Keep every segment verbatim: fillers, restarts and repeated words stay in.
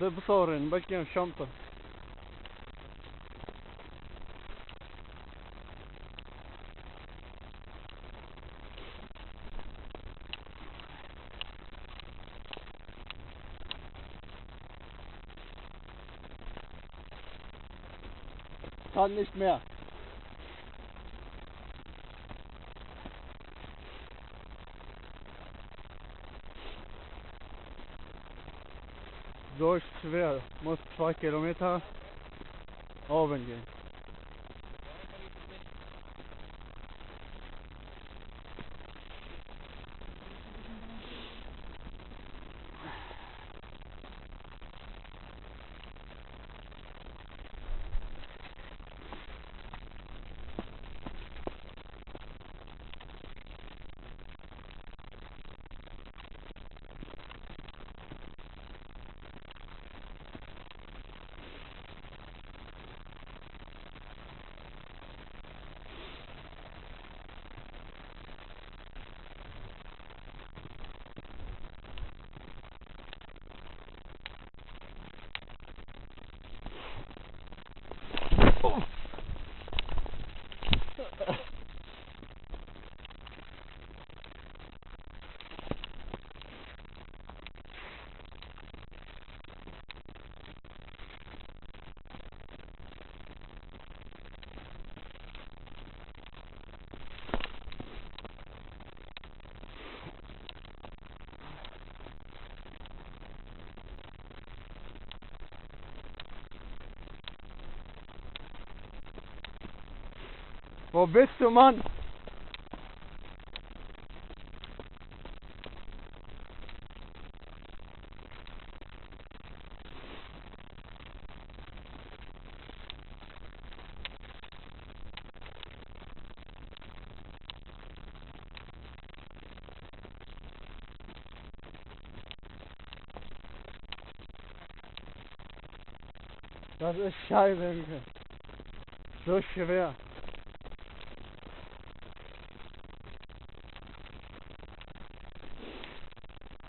Hadi bisorin, belki em şam bin. Kann nicht mehr. So schwer, muss zwei Kilometer oben gehen. Wo bist du, Mann? Das ist scheiße. So schwer.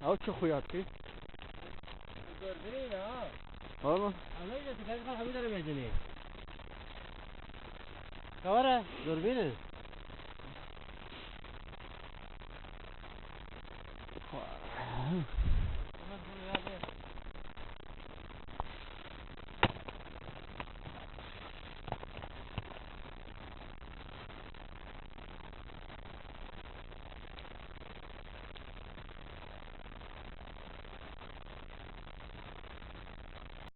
Ew çi xuya dikî? Zorbînê ne ha? Valla. Ama işte tıkacıklar hemî dere mecini. Kavara zorbînê.